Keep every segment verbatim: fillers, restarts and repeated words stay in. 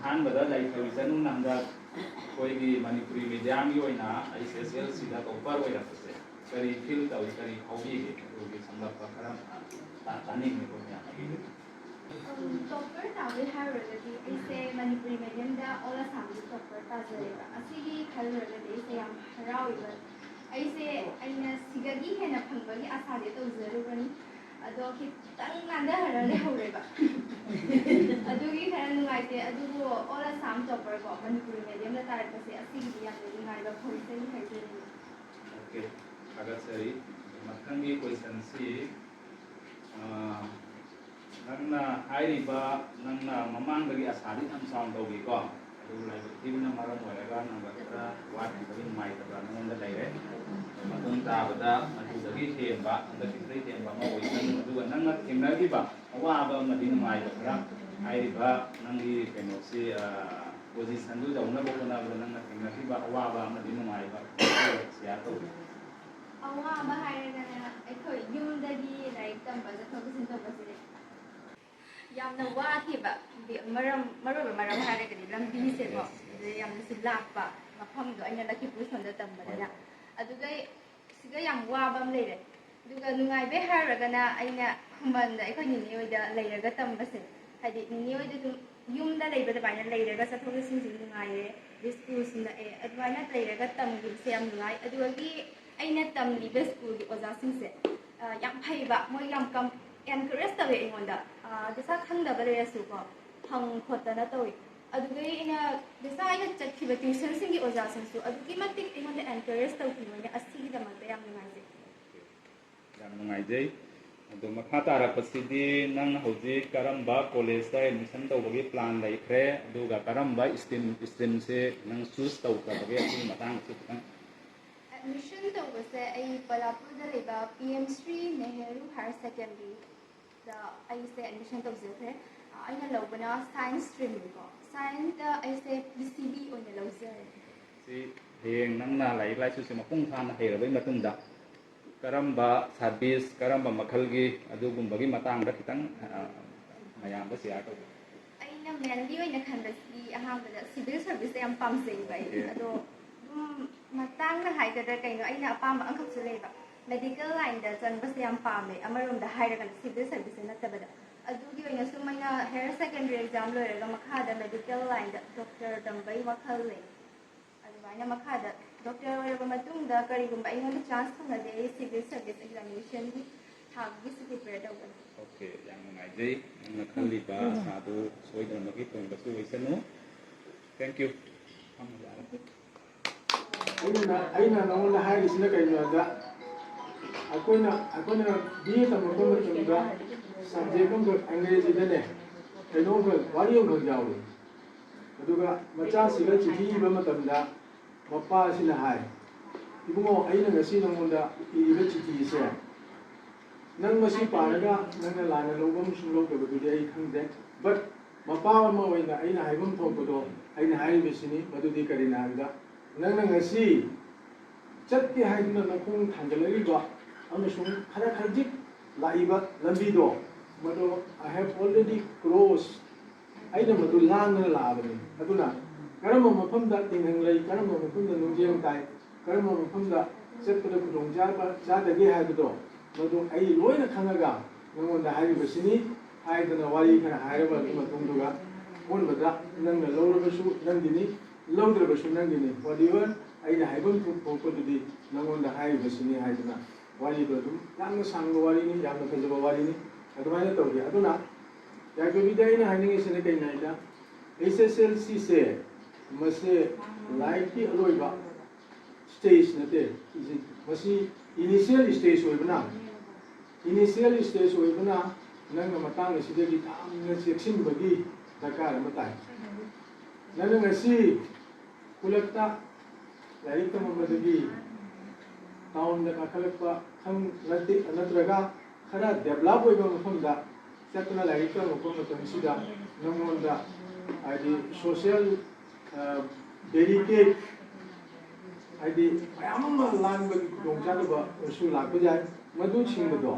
ꯑꯍꯥꯟꯕꯗ ꯂꯩꯊꯣꯏ ꯏꯆꯟꯅ ꯍꯟꯗꯛ ꯑꯩꯈꯣꯏꯒꯤ ꯃꯅꯤꯄꯨꯔꯤ ꯃꯦꯗꯤꯌꯝꯒꯤ ꯑꯣꯏꯅ ꯑꯩꯆ ꯑꯦꯁ ꯑꯦꯜ ꯁꯤꯗ ꯇꯣꯞꯄꯔ ꯑꯣꯏꯔꯛꯄꯁꯦ ꯀꯔꯤ ꯐꯤꯜ ꯇꯧꯏ, ꯀꯔꯤ ꯐꯥꯎꯕꯤꯒꯦ? ꯑꯗꯨꯒꯤ ꯁꯝꯂꯞꯄ ꯈꯔ ꯇꯥ-, ꯇꯥꯅꯤꯡꯉꯤ ꯑꯩꯈꯣꯏ ꯃꯌꯥꯝ ꯑꯗꯨꯒꯤ꯫ ꯇꯣꯞꯄꯔ ꯇꯥꯕꯩ ꯍꯥꯏꯔꯨꯔꯒꯗꯤ ꯑꯩꯁꯦ ꯃꯅꯤꯄꯨꯔꯤ ꯃꯦꯗꯤꯌꯝꯗ ꯑꯣꯜ ꯑꯁꯥꯝꯒꯤ ꯇꯣꯞꯄꯔ ꯇꯥꯖꯔꯦꯕ꯫ ꯑꯁꯤꯒꯤ ꯈꯜꯂꯨꯔꯒꯗꯤ ꯑꯩꯁꯦ ꯌꯥꯝ ꯍꯔꯥꯎꯏꯕ꯫ ꯑꯩꯁꯦ ꯑꯩꯅ ꯁꯤꯗꯒꯤ ꯍꯦꯟꯅ ꯐꯪꯕꯒꯤ ꯑꯁꯥꯗꯤ ꯇꯧꯖꯔꯨꯕꯅꯤ, ꯑꯗꯣ ꯈꯤꯇꯪ ꯅꯥꯟꯊꯔꯒ ꯂꯩꯍꯧꯔꯦꯕ꯫ ꯑꯗꯨꯒꯤ ꯈꯔ ꯅꯨꯡꯉꯥꯏꯇꯦ꯫ ꯑꯗꯨꯕꯨ ꯑꯣꯜ ꯑꯁꯥꯝ ꯇꯣꯞꯄꯔ ꯀꯣ, ꯃꯅꯤꯄꯨꯔꯤ ꯃꯦꯗꯤꯌꯝꯗ ꯇꯥꯔꯛꯄꯁꯦ ꯑꯁꯤꯒꯤꯗꯤ ꯌꯥꯝꯅ ꯅꯨꯡꯉꯥꯏꯕ ꯐꯥꯎꯖꯩ ꯍꯥꯏꯖꯅꯤꯡꯉꯤ꯫ ꯑꯣꯀꯦ, ꯊꯥꯒꯠꯆꯔꯤ꯫ ꯃꯊꯪꯒꯤ ꯀꯣꯏꯁꯟꯁꯤ, ꯑꯥ, ꯅꯪꯅ ꯍꯥꯏꯔꯤꯕ, ꯅꯪꯅ ꯃꯃꯥꯡꯗꯒꯤ ꯑꯁꯥꯗꯤ ꯌꯥꯝ ꯆꯥꯎꯅ ꯇꯧꯈꯤꯀꯣ, ꯑꯗꯨꯕꯨ ꯂꯥꯏꯕꯛ ꯊꯤꯕꯅ ꯃꯔꯝ ꯑꯣꯏꯔꯒ ꯅꯪꯒ ꯈꯔ ꯋꯥꯠꯈꯤꯕꯒꯤ ꯅꯨꯡꯉꯥꯏꯇꯕ ꯅꯉꯣꯟꯗ ꯂꯩꯔꯦ꯫ ꯃꯇꯨꯡ ꯇꯥꯕꯗ ꯃꯗꯨꯗꯒꯤ ꯍꯦꯟꯕ, ꯍꯟꯗꯛꯀꯤꯗꯨꯗꯒꯤ ꯍꯦꯟꯕ ꯑꯃ ꯑꯣꯏꯁꯅꯨ꯫ ꯑꯗꯨꯒ ꯅꯪꯅ ꯊꯦꯡꯅꯈꯤꯕ ꯑꯋꯥꯕ ꯑꯃꯗꯤ ꯅꯨꯡꯉꯥꯏꯕ ꯈꯔ ꯍꯥꯏꯔꯤꯕ ꯅꯪꯒꯤ ꯀꯩꯅꯣꯁꯤ, ꯑ, ꯄꯣꯖꯤꯁꯟꯗꯨ ꯌꯧꯅꯕ ꯍꯣꯠꯅꯕꯗ ꯅꯪꯅ ꯊꯦꯡꯅꯈꯤꯕ ꯑꯋꯥꯕ ꯑꯃꯗꯤ ꯅꯨꯡꯉꯥꯏꯕ ꯈꯔ ꯁꯤꯌꯥꯔ ꯇꯧꯕꯤꯌꯨ꯫ ꯑꯋꯥꯕ ꯍꯥꯏꯔꯒꯅ ꯑꯩꯈꯣꯏ ꯌꯨꯝꯗꯒꯤ ꯂꯥꯏꯔꯤꯛ ꯇꯝꯕ ꯆꯠꯊꯣꯛ ꯆꯠꯁꯤꯟ ꯇꯧꯕꯁꯦ ꯌꯥꯝꯅ ꯋꯥꯈꯤꯕ꯫ ꯍꯥꯏꯗꯤ ꯃꯔꯝ, ꯃꯔꯨꯑꯣꯏꯕ ꯃꯔꯝ ꯍꯥꯏꯔꯒꯗꯤ ꯂꯝꯕꯤꯁꯦꯀꯣ, ꯑꯗꯨꯗ ꯌꯥꯝꯅꯁꯨ ꯂꯥꯞꯄ, ꯃꯐꯝꯗꯣ ꯑꯩꯅ ꯂꯛꯈꯤꯄꯨꯔ ꯁꯣꯝꯗ ꯇꯝꯕꯅꯤꯅ꯫ ꯑꯗꯨꯒ ꯁꯤꯗ ꯌꯥꯝ ꯋꯥꯕ ꯑꯃ ꯂꯩꯔꯦ꯫ ꯑꯗꯨꯒ ꯅꯨꯡꯉꯥꯏꯕꯩ ꯍꯥꯏꯔꯨꯔꯒꯅ ꯑꯩꯅ ꯈꯨꯃꯟꯗ ꯑꯩꯈꯣꯏ ꯅꯤꯅꯦ ꯍꯣꯏꯗ ꯂꯩꯔꯒ ꯇꯝꯕꯁꯦ, ꯍꯥꯏꯗꯤ ꯅꯤꯅꯦ ꯍꯣꯏꯗ ꯑꯗꯨꯝ ꯌꯨꯝꯗ ꯂꯩꯕ ꯑꯗꯨꯃꯥꯏꯅ ꯂꯩꯔꯒ ꯆꯠꯊꯣꯛ ꯆꯠꯁꯤꯟꯁꯨ ꯅꯨꯡꯉꯥꯏꯔꯦ, ꯑꯗꯩ ꯁ꯭ꯀꯨꯜꯁꯨ ꯅꯛꯑꯦ, ꯑꯗꯨꯃꯥꯏꯅ ꯂꯩꯔꯒ ꯇꯝꯈꯤꯕꯁꯦ ꯌꯥꯝ ꯅꯨꯡꯉꯥꯏ꯫ ꯑꯗꯨꯗꯒꯤ ꯑꯩꯅ ꯇꯝꯂꯤꯕ ꯁ꯭ꯀꯨꯜꯒꯤ ꯑꯣꯖꯥꯁꯤꯡꯁꯦ, ꯑ, ꯌꯥꯝ ꯐꯩꯕ, ꯃꯣꯏ ꯌꯥꯝ ꯀꯝ-, ꯑꯦꯟꯀꯔꯦꯖ ꯇꯧꯋꯦ ꯑꯩꯉꯣꯟꯗ꯫ ꯑ, ꯄꯩꯁꯥ ꯈꯪꯗꯕ ꯂꯩꯔꯁꯨꯀꯣ, ꯍꯪ ꯈꯣꯠꯇꯅ ꯇꯧꯋꯤ꯫ ꯑꯗꯨꯗꯒꯤ ꯑꯩꯅ ꯉꯁꯥꯏ ꯑꯩꯅ ꯆꯠꯈꯤꯕ ꯇ꯭ꯌꯨꯁꯟꯁꯤꯡꯒꯤ ꯑꯣꯖꯥꯁꯤꯡꯁꯨ ꯑꯗꯨꯛꯀꯤ ꯃꯇꯤꯛ ꯑꯩꯉꯣꯟꯗ ꯑꯦꯟꯀꯔꯦꯖ ꯇꯧꯈꯤꯕꯅꯤꯅ ꯑꯁꯤꯒꯤꯗꯃꯛꯇ ꯌꯥꯝ ꯅꯨꯡꯉꯥꯏꯖꯩ꯫ ꯌꯥꯝ ꯅꯨꯡꯉꯥꯏꯖꯩ꯫ ꯑꯗꯣ ꯃꯈꯥ ꯇꯥꯔꯛꯄꯁꯤꯗꯤ ꯅꯪ ꯍꯧꯖꯤꯛ ꯀꯔꯝꯕ ꯀꯣꯂꯦꯖꯇ ꯑꯦꯗꯃꯤꯁꯟ ꯇꯧꯕꯒꯤ ꯄ꯭ꯂꯥꯟ ꯂꯩꯈ꯭ꯔꯦ? ꯑꯗꯨꯒ ꯀꯔꯝꯕ ꯁ꯭ꯇ꯭ꯔꯤꯝ, ꯁ꯭ꯇ꯭ꯔꯤꯝꯁꯦ ꯅꯪ ꯆꯨꯁ ꯇꯧꯈ꯭ꯔꯕꯒꯦ? ꯑꯁꯤꯒꯤ ꯃꯇꯥꯡꯗꯁꯨ ꯈꯤꯇꯪ꯫ ꯑꯦꯗꯃꯤꯁꯟ ꯇꯧꯕꯁꯦ ꯑꯩ ꯕꯂꯥꯄꯨꯔꯗ ꯂꯩꯕ P M Shri Nehru higher ꯁꯦꯀꯦꯟꯗꯔꯤꯗ ꯑꯩꯁꯦ ꯑꯦꯗꯃꯤꯁꯟ ꯇꯧꯖꯈ꯭ꯔꯦ꯫ ꯑꯩꯅ ꯂꯧꯕꯅ ꯁꯥꯏꯟꯁ ꯁ꯭ꯇ꯭ꯔꯤꯝꯅꯤꯀꯣ꯫ ꯁꯥꯏꯟꯁꯇ ꯑꯩꯁꯦ ꯄꯤ ꯁꯤ ꯕꯤ ꯑꯣꯏꯅ ꯂꯧꯖꯔꯦ꯫ ꯁꯤ ꯍꯌꯦꯡ ꯅꯪꯅ ꯂꯥꯏꯔꯤꯛ ꯂꯥꯏꯁꯨꯁꯦ ꯃꯄꯨꯡ ꯐꯥꯅ ꯍꯩꯔꯕꯩ ꯃꯇꯨꯡꯗ ꯀꯔꯝꯕ ꯁꯥꯔꯚꯤꯁ, ꯀꯔꯝꯕ ꯃꯈꯜꯒꯤ, ꯑꯗꯨꯒꯨꯝꯕꯒꯤ ꯃꯇꯥꯡꯗ ꯈꯤꯇꯪ, ꯑ, ꯃꯌꯥꯝꯗ ꯁꯤꯌꯥꯔ ꯇꯧꯕꯤꯌꯨ꯫ ꯑꯩ ꯑꯩꯅ ꯃꯦꯟꯂꯤ ꯑꯣꯏꯅ ꯈꯟꯕꯁꯤꯗꯤ ꯑꯍꯥꯟꯕꯗ ꯁꯤꯚꯤꯜ ꯁꯔꯚꯤꯁꯇ ꯌꯥꯝ ꯄꯥꯝꯖꯩꯕ ꯑꯩ꯫ ꯑꯣꯀꯦ꯫ ꯑꯗꯣ ꯑꯗꯨꯝ ꯃꯇꯥꯡꯅ ꯍꯥꯏꯒꯗ꯭ꯔꯥ ꯀꯩꯅꯣ, ꯑꯩꯅ ꯑꯄꯥꯝꯕ ꯑꯃꯈꯛꯁꯨ ꯂꯩꯕ, ꯃꯦꯗꯤꯀꯦꯜ ꯂꯥꯏꯟꯗ ꯆꯪꯕꯁꯦ ꯌꯥꯝ ꯄꯥꯝꯃꯦ꯫ ꯑꯃꯔꯣꯝꯗ ꯍꯥꯏꯔꯒꯅ ꯁꯤꯚꯤꯜ ꯁꯔꯚꯤꯁꯁꯦ ꯅꯠꯇꯕꯗ꯫ ꯑꯗꯨꯒꯤ ꯑꯣꯏꯅ ꯁꯨꯝ ꯑꯩꯅ ꯍꯥꯌꯔ ꯁꯦꯀꯦꯟꯗꯔꯤ ꯑꯦꯛꯖꯥꯝ ꯂꯣꯏꯔꯒ ꯃꯈꯥꯗ ꯃꯦꯗꯤꯀꯦꯜ ꯂꯥꯏꯟꯗ ꯗꯣꯛꯇꯔ ꯇꯝꯕꯒꯤ ꯋꯥꯈꯜ ꯂꯩ꯫ ꯑꯗꯨꯃꯥꯏꯅ ꯃꯈꯥꯗ ꯗꯣꯛꯇꯔ ꯑꯣꯏꯔꯕ ꯃꯇꯨꯡꯗ ꯀꯔꯤꯒꯨꯝꯕ ꯑꯩꯉꯣꯟꯗ ꯆꯥꯟꯁ ꯐꯪꯉꯗꯤ ꯑꯩ ꯁꯤꯚꯤꯜ ꯁꯔꯚꯤꯁ ꯑꯦꯛꯖꯥꯃꯤꯅꯦꯁꯟꯒꯤ ꯊꯥꯕꯒꯤꯁꯨ ꯄ꯭ꯔꯤꯄꯦꯌꯔ ꯇꯧꯒꯅꯤ꯫ ꯑꯣꯀꯦ, ꯌꯥꯝ ꯅꯨꯡꯉꯥꯏꯖꯩ꯫ ꯅꯪꯅ ꯈꯜꯂꯤꯕ ꯑꯁꯥꯗꯨ ꯁꯣꯏꯗꯅꯃꯛꯀꯤ ꯊꯨꯡꯕꯁꯨ ꯑꯣꯏꯁꯅꯨ꯫ Thank you꯫ ꯐꯝꯃꯨ ꯌꯥꯔꯦ꯫ ꯑꯩꯅ ꯑꯩꯅ ꯅꯉꯣꯟꯗ ꯍꯥꯏꯔꯤꯁꯤꯅ ꯀꯩꯅꯣꯗ, ꯑꯩꯈꯣꯏꯅ ꯑꯩꯈꯣꯏꯅ ꯕꯤ ꯑꯦ ꯇꯝꯃꯛꯄ ꯃꯇꯝꯗ ꯁꯕꯖꯦꯛ ꯑꯃꯈꯛ ꯑꯪꯒ꯭ꯔꯦꯖꯤꯗꯅꯦ, ꯀꯩꯅꯣꯝꯈꯛ, ꯋꯥꯔꯤ ꯑꯃꯈꯛ ꯌꯥꯎꯏ꯫ ꯑꯗꯨꯒ ꯃꯆꯥꯁꯤꯒ ꯆꯤꯊꯤ ꯏꯕ ꯃꯇꯝꯗ ꯃꯄꯥ ꯑꯁꯤꯅ ꯍꯥꯏ, "ꯏꯕꯨꯡꯉꯣ, ꯑꯩꯅ ꯉꯁꯤ ꯅꯉꯣꯟꯗ ꯏꯔꯤꯕ ꯆꯤꯊꯤꯁꯦ, ꯅꯪ ꯃꯁꯤ ꯄꯥꯔꯒ ꯅꯪꯅ ꯂꯥꯟꯅ ꯂꯧꯕ ꯑꯃꯁꯨꯡ ꯂꯧꯗꯕꯗꯨꯗꯤ ꯑꯩ ꯈꯪꯗꯦ, but ꯃꯄꯥ ꯑꯃ ꯑꯣꯏꯅ ꯑꯩꯅ ꯍꯥꯏꯐꯝ ꯊꯣꯛꯄꯗꯣ ꯑꯩꯅ ꯍꯥꯏꯔꯤꯕꯁꯤꯅꯤ꯫ ꯃꯗꯨꯗꯤ ꯀꯔꯤꯅꯣ ꯍꯥꯏꯕꯗ, ꯅꯪꯅ ꯉꯁꯤ ꯆꯠꯀꯦ ꯍꯥꯏꯗꯨꯅ ꯅꯈꯣꯡ ꯊꯥꯡꯒꯠꯂꯛꯂꯤꯕ ꯑꯃꯁꯨꯡ ꯈꯔ ꯈꯖꯤꯛ ꯂꯥꯛꯏꯕ ꯂꯝꯕꯤꯗꯣ, ꯃꯗꯨ I have already crossed, ꯑꯩꯅ ꯃꯗꯨ ꯂꯥꯟꯗꯨꯅ ꯂꯥꯛꯑꯕꯅꯤ꯫ ꯑꯗꯨꯅ ꯀꯔꯝꯕ ꯃꯐꯝꯗ ꯇꯤꯡꯈꯪ ꯂꯩ, ꯀꯔꯝꯕ ꯃꯐꯝꯗ ꯅꯨꯡꯖꯦꯡ ꯇꯥꯏ, ꯀꯔꯝꯕ ꯃꯐꯝꯗ ꯆꯠꯄꯗ ꯈꯨꯗꯣꯡ ꯆꯥꯕ ꯆꯥꯗꯒꯦ ꯍꯥꯏꯕꯗꯣ, ꯃꯗꯨ ꯑꯩ ꯂꯣꯏꯅ ꯈꯪꯉꯒ ꯅꯉꯣꯟꯗ ꯍꯥꯏꯔꯤꯕꯁꯤꯅꯤ" ꯍꯥꯏꯗꯅ ꯋꯥꯔꯤ ꯈꯔ ꯍꯥꯏꯔꯕ ꯑꯗꯨ ꯃꯇꯨꯡꯗꯨꯒ ꯑꯀꯣꯟꯕꯗ ꯅꯪꯅ ꯂꯧꯔꯕꯁꯨ ꯅꯪꯒꯤꯅꯤ, ꯂꯧꯗ꯭ꯔꯕꯁꯨ ꯅꯪꯒꯤꯅꯤ, whatever ꯑꯩꯅ ꯍꯥꯏꯐꯝ ꯊꯣꯛꯄꯗꯨꯗꯤ ꯅꯉꯣꯟꯗ ꯍꯥꯏꯔꯤꯕꯁꯤꯅꯤ ꯍꯥꯏꯗꯅ ꯋꯥꯔꯤꯗꯣ ꯑꯗꯨꯝ ꯌꯥꯝꯅ ꯁꯥꯡꯕ ꯋꯥꯔꯤꯅꯤ, ꯌꯥꯝꯅ ꯐꯖꯕ ꯋꯥꯔꯤꯅꯤ꯫ ꯑꯗꯨꯃꯥꯏꯅ ꯇꯧꯔꯤ꯫ ꯑꯗꯨꯅ ꯌꯥꯏꯐꯕꯤꯗ ꯑꯩꯅ ꯍꯥꯏꯅꯤꯡꯉꯤꯁꯤꯅ ꯀꯩꯅꯣ ꯍꯥꯏꯗ, H S L C ꯁꯦ ꯃꯁꯦ ꯂꯥꯏꯔꯤꯛꯀꯤ ꯑꯔꯣꯏꯕ ꯁ꯭ꯇꯦꯖ ꯅꯠꯇꯦ, ꯃꯁꯤ ꯏꯅꯤꯁꯤꯌꯦꯜ ꯁ꯭ꯇꯦꯖ ꯑꯣꯏꯕꯅ, ꯏꯅꯤꯁꯤꯌꯦꯜ ꯁ꯭ꯇꯦꯖ ꯑꯣꯏꯕꯅ ꯅꯪꯅ ꯃꯇꯥꯡ ꯑꯁꯤꯗꯗꯤ ꯌꯥꯝꯅ ꯆꯦꯛꯁꯤꯟꯕꯒꯤ ꯗꯔꯀꯥꯔ ꯑꯃ ꯇꯥꯏ꯫ ꯅꯪꯅ ꯉꯁꯤ ꯈꯨꯜꯂꯛꯇ ꯂꯥꯏꯔꯤꯛ ꯇꯝꯃꯝꯕꯗꯒꯤ ꯇꯥꯎꯟꯗ ꯀꯥꯈꯠꯂꯛꯄ ꯈꯪ ꯅꯠꯇꯦ, ꯅꯠꯇ꯭ꯔꯒ ꯈꯔ ꯗꯦꯕꯂꯞ ꯑꯣꯏꯕ ꯃꯐꯝꯗ ꯆꯠꯇꯨꯅ ꯂꯥꯏꯔꯤꯛ ꯇꯝꯃꯛꯄ ꯃꯇꯝꯁꯤꯗ ꯅꯉꯣꯟꯗ ꯍꯥꯏꯗꯤ ꯁꯣꯁꯤꯌꯦꯜ ꯕꯦꯔꯤꯀꯦꯠ ꯍꯥꯏꯗꯤ ꯃꯌꯥꯝ ꯑꯃ ꯂꯥꯟꯕꯒꯤ ꯈꯨꯗꯣꯡꯆꯥꯗꯕꯁꯨ ꯂꯥꯛꯄ ꯌꯥꯏ꯫ ꯃꯗꯨꯁꯤꯡꯕꯗꯣ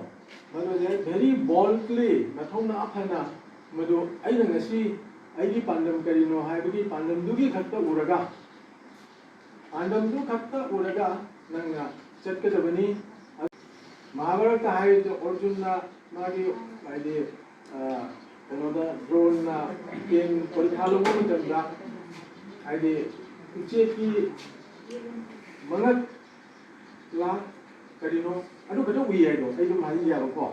ꯃꯗꯨꯁꯦ ꯚꯦꯔꯤ ꯕꯣꯜꯗꯂꯤ ꯃꯊꯧꯅꯥ ꯐꯅ ꯃꯗꯨ ꯑꯩꯅ ꯉꯁꯤ ꯑꯩꯒꯤ ꯄꯥꯟꯗꯝ ꯀꯔꯤꯅꯣ ꯍꯥꯏꯕꯒꯤ ꯄꯥꯟꯗꯝꯗꯨꯒꯤ ꯈꯛꯇ ꯎꯔꯒ, ꯄꯥꯟꯗꯝꯗꯨ ꯈꯛꯇ ꯎꯔꯒ ꯅꯪꯅ ꯆꯠꯀꯗꯕꯅꯤ꯫ ꯃꯍꯥꯚꯥꯔꯠꯇ ꯍꯥꯏꯔꯤꯗꯣ ꯑꯔꯖꯨꯟꯅ ꯃꯥꯒꯤ, ꯍꯥꯏꯗꯤ, ꯑ, ꯀꯩꯅꯣꯗ ꯗ꯭ꯔꯣꯟꯅ ꯇꯦꯟ ꯄꯔꯤꯈꯥ ꯂꯧꯕ ꯃꯇꯝꯗ, ꯍꯥꯏꯗꯤ, ꯎꯆꯦꯛꯀꯤ ꯃꯉꯛ ꯂꯥ ꯀꯔꯤꯅꯣ ꯑꯗꯨ ꯈꯛꯇ ꯎꯏ ꯍꯥꯏꯗꯣ ꯑꯩ ꯑꯗꯨꯝ ꯍꯥꯏꯖꯕꯀꯣ꯫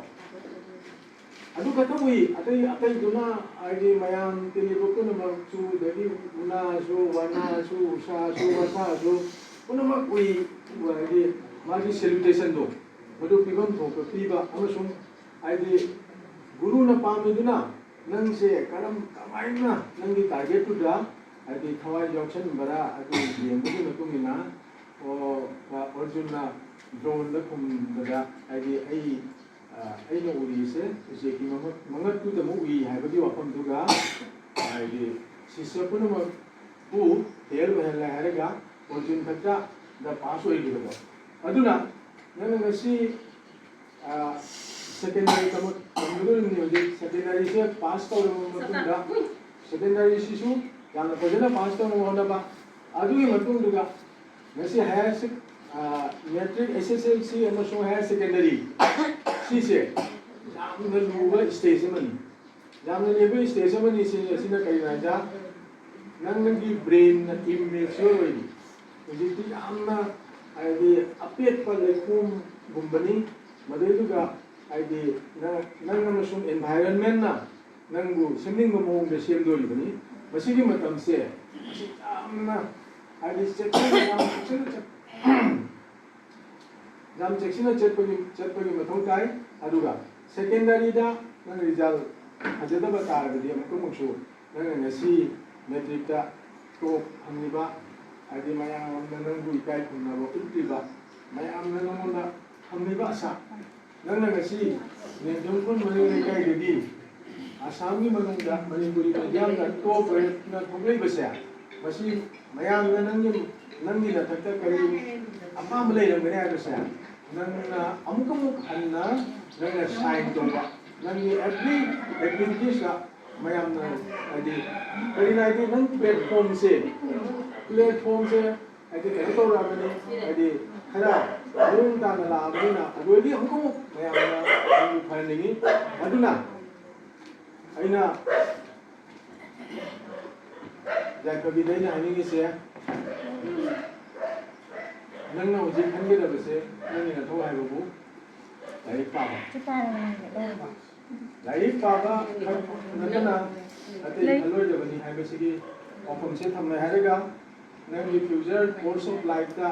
ꯑꯗꯨ ꯈꯛꯇ ꯎꯏ, ꯑꯇꯩ ꯑꯇꯩꯗꯨꯅ ꯍꯥꯏꯗꯤ ꯃꯌꯥꯝ ꯇꯤꯜꯂꯤꯕ ꯄꯨꯝꯅꯃꯛꯁꯨ, ꯑꯗꯒꯤ ꯎꯅꯥꯁꯨ, ꯋꯥꯅꯥꯁꯨ, ꯎꯁꯥꯁꯨ, ꯋꯥꯁꯥꯁꯨ ꯄꯨꯝꯅꯃꯛ ꯎꯏ꯫ ꯍꯥꯏꯗꯤ ꯃꯥꯒꯤ ꯁꯦꯂꯨꯇꯦꯁꯟꯗꯣ ꯃꯗꯨ ꯄꯤꯐꯝ ꯊꯣꯛꯄ ꯄꯤꯕ ꯑꯃꯁꯨꯡ ꯍꯥꯏꯗꯤ ꯒꯨꯔꯨꯅ ꯄꯥꯝꯃꯤꯗꯨꯅ ꯅꯪꯁꯦ ꯀꯔꯝ ꯀꯃꯥꯏꯅ ꯅꯪꯒꯤ ꯇꯥꯔꯒꯦꯠꯇꯨꯗ ꯍꯥꯏꯗꯤ ꯊꯋꯥꯏ ꯌꯥꯎꯁꯟꯕꯔꯥ ꯑꯗꯨ ꯌꯦꯡꯕꯒꯤ ꯃꯇꯨꯡ ꯏꯟꯅ ꯑꯣ, ꯑꯔꯖꯨꯟꯅ ꯗ꯭ꯔꯣꯟꯗ ꯈꯨꯝꯕꯗ ꯍꯥꯏꯗꯤ ꯑꯩ, ꯑ, ꯑꯩꯅ ꯎꯔꯤꯁꯦ ꯎꯆꯦꯛꯀꯤ ꯃꯉꯛ-, ꯃꯉꯛꯇꯨꯗꯃꯛ ꯎꯏ ꯍꯥꯏꯕꯒꯤ ꯋꯥꯐꯝꯗꯨꯒ ꯍꯥꯏꯗꯤ ꯁꯤꯁ꯭ꯌ ꯄꯨꯝꯅꯃꯛꯄꯨ ꯐꯦꯜ ꯑꯣꯏꯍꯜꯂꯦ ꯍꯥꯏꯔꯒ ꯑꯔꯖꯨꯟ ꯈꯛꯇꯗ ꯄꯥꯁ ꯑꯣꯏꯈꯤꯕꯗꯣ꯫ ꯑꯗꯨꯅ ꯅꯪꯅ ꯉꯁꯤ ꯁꯦꯀꯦꯟꯗꯔꯤ ꯇꯝꯒꯗꯧꯔꯤꯕꯅꯤ꯫ ꯍꯧꯖꯤꯛ ꯁꯦꯀꯦꯟꯗꯔꯤꯁꯦ ꯄꯥꯁ ꯇꯧꯔꯕ ꯃꯇꯨꯡꯗ ꯁꯦꯀꯦꯟꯗꯔꯤꯁꯤꯁꯨ ꯌꯥꯝꯅ ꯐꯖꯅ ꯄꯥꯁ ꯇꯧꯅꯕ ꯍꯣꯠꯅꯕ꯫ ꯑꯗꯨꯒꯤ ꯃꯇꯨꯡꯗꯨꯗ ꯉꯁꯤ ꯍꯥꯌꯔ ꯁꯦꯛ-, ꯃꯦꯇ꯭ꯔꯤꯛ, ꯑꯦꯁ ꯑꯦꯁ ꯑꯦꯜ ꯁꯤ ꯑꯃꯁꯨꯡ ꯍꯥꯌꯔ ꯁꯦꯀꯦꯟꯗꯔꯤ ꯁꯤꯁꯦ ꯌꯥꯝꯅ ꯂꯨꯕ ꯁ꯭ꯇꯦꯖ ꯑꯃꯅꯤ꯫ ꯌꯥꯝꯅ ꯂꯨꯕ ꯁ꯭ꯇꯦꯖ ꯑꯃꯅꯤ꯫ ꯁꯤ ꯑꯁꯤꯅ ꯀꯩꯅꯣ ꯍꯥꯏꯗ ꯅꯪ ꯅꯪꯒꯤ ꯕ꯭ꯔꯦꯟꯅ ꯏꯝꯃꯦꯆ꯭ꯌꯣꯔ ꯑꯣꯏꯔꯤ꯫ ꯍꯧꯖꯤꯛꯇꯤ ꯌꯥꯝꯅ ꯍꯥꯏꯗꯤ ꯑꯄꯦꯠꯄ ꯂꯩꯈꯣꯝꯒꯨꯝꯕꯅꯤ꯫ ꯃꯗꯨꯏꯗꯨꯒ ꯍꯥꯏꯗꯤ ꯅꯪ, ꯅꯪ ꯑꯃꯁꯨꯡ ꯑꯦꯟꯚꯥꯏꯔꯟꯃꯦꯟꯅ ꯅꯪꯕꯨ ꯁꯦꯝꯅꯤꯡꯕ ꯃꯑꯣꯡꯗ ꯁꯦꯝꯗꯣꯔꯤꯕꯅꯤ꯫ ꯃꯁꯤꯒꯤ ꯃꯇꯝꯁꯦ ꯃꯁꯤ ꯌꯥꯝꯅ ꯍꯥꯏꯗꯤ ꯆꯦꯛꯁꯤꯟꯅ, ꯌꯥꯝ ꯆꯦꯛꯁꯤꯟꯅ ꯆꯠ-, ꯌꯥꯝ ꯆꯦꯛꯁꯤꯟꯅ ꯆꯠꯄꯒꯤ, ꯆꯠꯄꯒꯤ ꯃꯊꯧ ꯇꯥꯏ꯫ ꯑꯗꯨꯒ ꯁꯦꯀꯦꯟꯗꯔꯤꯗ ꯅꯪ ꯔꯤꯖꯜ ꯐꯖꯗꯕ ꯇꯥꯔꯒꯗꯤ ꯑꯃꯨꯛꯀꯃꯨꯛꯁꯨ ꯅꯪꯅ ꯉꯁꯤ ꯃꯦꯇ꯭ꯔꯤꯛꯇ ꯇꯣꯞ ꯐꯪꯂꯤꯕ, ꯍꯥꯏꯗꯤ ꯃꯌꯥꯝꯅ ꯅꯪꯕꯨ ꯏꯀꯥꯏ ꯈꯨꯝꯅꯕ ꯎꯠꯂꯤꯕ, ꯃꯌꯥꯝꯅ ꯅꯪꯉꯣꯟꯗ ꯊꯝꯂꯤꯕ ꯑꯁꯥ, ꯅꯪꯅ ꯉꯁꯤ ꯅꯦꯡꯖꯝꯈꯨꯜ ꯃꯅꯤꯡ ꯂꯩꯀꯥꯏꯗꯒꯤ ꯑꯁꯥꯝꯒꯤ ꯃꯅꯨꯡꯗ ꯃꯅꯤꯄꯨꯔꯤ ꯃꯤꯗꯤꯌꯝꯗ ꯇꯣꯞ ꯑꯣꯏꯅ ꯊꯣꯛꯂꯛꯏꯕꯁꯦ, ꯃꯁꯤ ꯃꯌꯥꯝꯅ ꯅꯪꯒꯤ, ꯅꯪꯒꯤ ꯅꯊꯛꯇ ꯀꯔꯤ ꯑꯄꯥꯝꯕ ꯂꯩꯔꯝꯒꯅꯤ ꯍꯥꯏꯕꯁꯦ, ꯅꯪꯅ ꯑꯃꯨꯛꯀꯃꯨꯛ ꯍꯟꯅ ꯅꯪꯅ ꯁꯥꯏꯟ ꯇꯧꯕ, ꯅꯪꯒꯤ ꯑꯦꯚ꯭ꯔꯤ ꯑꯦꯛꯇꯤꯚꯤꯇꯤꯁꯇ ꯃꯌꯥꯝꯅ ꯍꯥꯏꯗꯤ ꯀꯔꯤꯅꯣ ꯍꯥꯏꯗꯤ ꯅꯪ ꯄ꯭ꯂꯦꯠꯐꯣꯝꯁꯦ ꯄ꯭ꯂꯦꯠꯐꯣꯝꯁꯦ ꯍꯥꯏꯗꯤ ꯀꯩꯅꯣ ꯇꯧꯔꯛꯑꯕꯅꯤ, ꯍꯥꯏꯗꯤ ꯈꯔ ꯃꯑꯣꯡ ꯇꯥꯅ ꯂꯥꯛꯑꯕꯅꯤꯅ ꯑꯗꯨꯗꯤ ꯑꯃꯨꯛꯀ ꯑꯃꯨꯛ ꯃꯌꯥꯝꯅ ꯅꯪꯕꯨ ꯐꯍꯟꯅꯤꯡꯉꯤ꯫ ꯑꯗꯨꯅ ꯑꯩꯅ ꯌꯥꯏꯐꯕꯤꯗ ꯑꯩꯅ ꯍꯥꯏꯅꯤꯡꯉꯤꯁꯦ, ꯅꯪꯅ ꯍꯧꯖꯤꯛ ꯈꯟꯒꯗꯕꯁꯦ ꯅꯪꯒꯤ ꯅꯊꯧ ꯍꯥꯏꯕꯕꯨ ꯂꯥꯏꯔꯤꯛ ꯄꯥꯕ꯫ ꯂꯥꯏꯔꯤꯛ ꯄꯥꯕ ꯈꯛ ꯅꯠꯇꯅ ꯑꯇꯩ ꯈꯜꯂꯣꯏꯗꯕꯅꯤ ꯍꯥꯏꯕꯁꯤꯒꯤ ꯋꯥꯐꯝꯁꯦ ꯊꯝꯂꯦ ꯍꯥꯏꯔꯒ, ꯅꯪꯒꯤ future course of lifeꯇ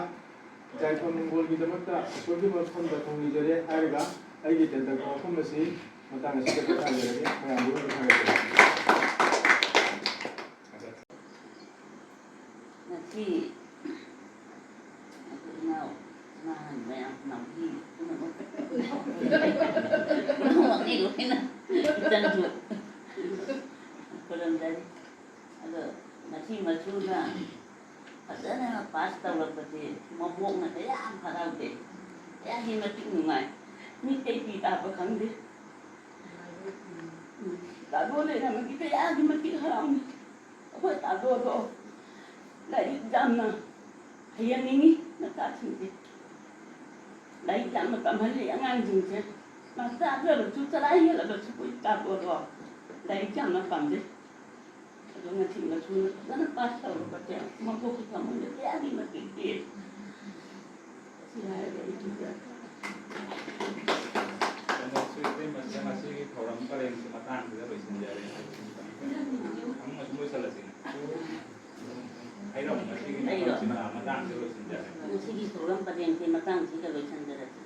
ꯌꯥꯏꯐ ꯃꯪꯒꯣꯜꯒꯤꯗꯃꯛꯇ ꯏꯁꯣꯔꯒꯤ ꯃꯐꯝꯗ ꯊꯧꯅꯤꯖꯔꯦ ꯍꯥꯏꯔꯒ, ꯑꯩꯒꯤ ꯇꯦꯟꯇꯛꯄ ꯋꯥꯐꯝ ꯑꯁꯤ ꯃꯇꯥꯡ ꯑꯁꯤꯗ ꯄꯣꯊꯥꯖꯔꯒꯦ꯫ ꯃꯌꯥꯝꯕꯨ ꯊꯥꯒꯠꯆꯔꯤ꯫ ꯉꯁꯤ ꯑꯩꯈꯣꯏ ꯏꯅꯥꯎ ꯅꯍꯥꯟ ꯃꯌꯥꯝ ꯅꯥꯎꯕꯤ ꯄꯨꯝꯅꯃꯛ ꯄꯨꯝꯅꯃꯛꯅꯤ ꯂꯣꯏꯅ ꯏꯆꯟꯁꯨ ꯈꯨꯔꯨꯝꯖꯔꯤ꯫ ꯑꯗꯣ ꯃꯁꯤ ꯃꯆꯨꯅ ꯐꯖꯅ ꯄꯥꯁ ꯇꯧꯔꯛꯄꯁꯦ ꯃꯕꯣꯛꯅ ꯀꯌꯥꯝ ꯍꯔꯥꯎꯖꯩ, ꯀꯌꯥꯒꯤ ꯃꯇꯤꯛ ꯅꯨꯡꯉꯥꯏ꯫ ꯃꯤꯇꯩ ꯄꯤ ꯇꯥꯕ ꯈꯪꯗꯦ꯫ ꯎꯝ, ꯇꯥꯗꯣ ꯂꯩꯔꯝꯃꯗꯤ ꯀꯌꯥꯒꯤ ꯃꯇꯤꯛ ꯍꯔꯥꯎꯅꯤ꯫ ꯑꯩꯈꯣꯏ ꯇꯥꯗꯣꯗꯣ ꯂꯥꯏꯔꯤꯛ ꯌꯥꯝꯅ ꯍꯩꯍꯟꯅꯤꯡꯉꯤ ꯃꯆꯥꯁꯤꯡꯁꯦ꯫ ꯂꯥꯏꯔꯤꯛ ꯌꯥꯝꯅ ꯇꯝꯍꯜꯂꯤ ꯑꯉꯥꯡꯁꯤꯡꯁꯦ꯫ ꯃꯆꯥ ꯆꯥꯗ꯭ꯔꯕꯁꯨ ꯆꯔꯥ ꯍꯦꯜꯂꯕꯁꯨ ꯑꯩꯈꯣꯏ ꯇꯥꯗꯣꯗꯣ ꯂꯥꯏꯔꯤꯛ ꯌꯥꯝꯅ ꯄꯥꯝꯖꯩ꯫ ꯑꯗꯣ ꯉꯁꯤ ꯃꯆꯨꯅ ꯐꯖꯅ ꯄꯥꯁ ꯇꯧꯔꯛꯄꯁꯦ ꯃꯕꯣꯛꯀꯤ ꯊꯃꯣꯏꯗ ꯀꯌꯥꯒꯤ ꯃꯇꯤꯛ ꯄꯦꯜꯂꯤ꯫ ꯁꯤ ꯍꯥꯏꯔꯒ ꯑꯩ ꯊꯝꯖꯔꯒꯦ꯫ ꯀꯩꯅꯣꯁꯨ ꯏꯇꯩꯃꯁꯦ ꯉꯁꯤꯒꯤ ꯊꯧꯔꯝ ꯄꯔꯦꯡꯁꯦ ꯃꯇꯥꯡꯁꯤꯗ ꯂꯣꯏꯁꯤꯟꯖꯔꯦ꯫ ꯑꯃꯨꯛ ꯑꯁꯨꯝ ꯂꯣꯏꯁꯤꯜꯂꯁꯤꯅꯦ꯫ ꯑꯩꯔꯣ? ꯉꯁꯤꯒꯤ ꯑꯩꯔꯣ? ꯊꯧꯔꯝꯁꯤꯅ ꯃꯇꯥꯡꯁꯤꯗ ꯂꯣꯏꯁꯤꯟꯖꯔꯦ꯫ ꯉꯁꯤꯒꯤ ꯊꯧꯔꯝ ꯄꯔꯦꯡꯁꯦ ꯃꯇꯥꯡꯁꯤꯗ ꯂꯣꯏꯁꯤꯟꯖꯔꯁꯤ꯫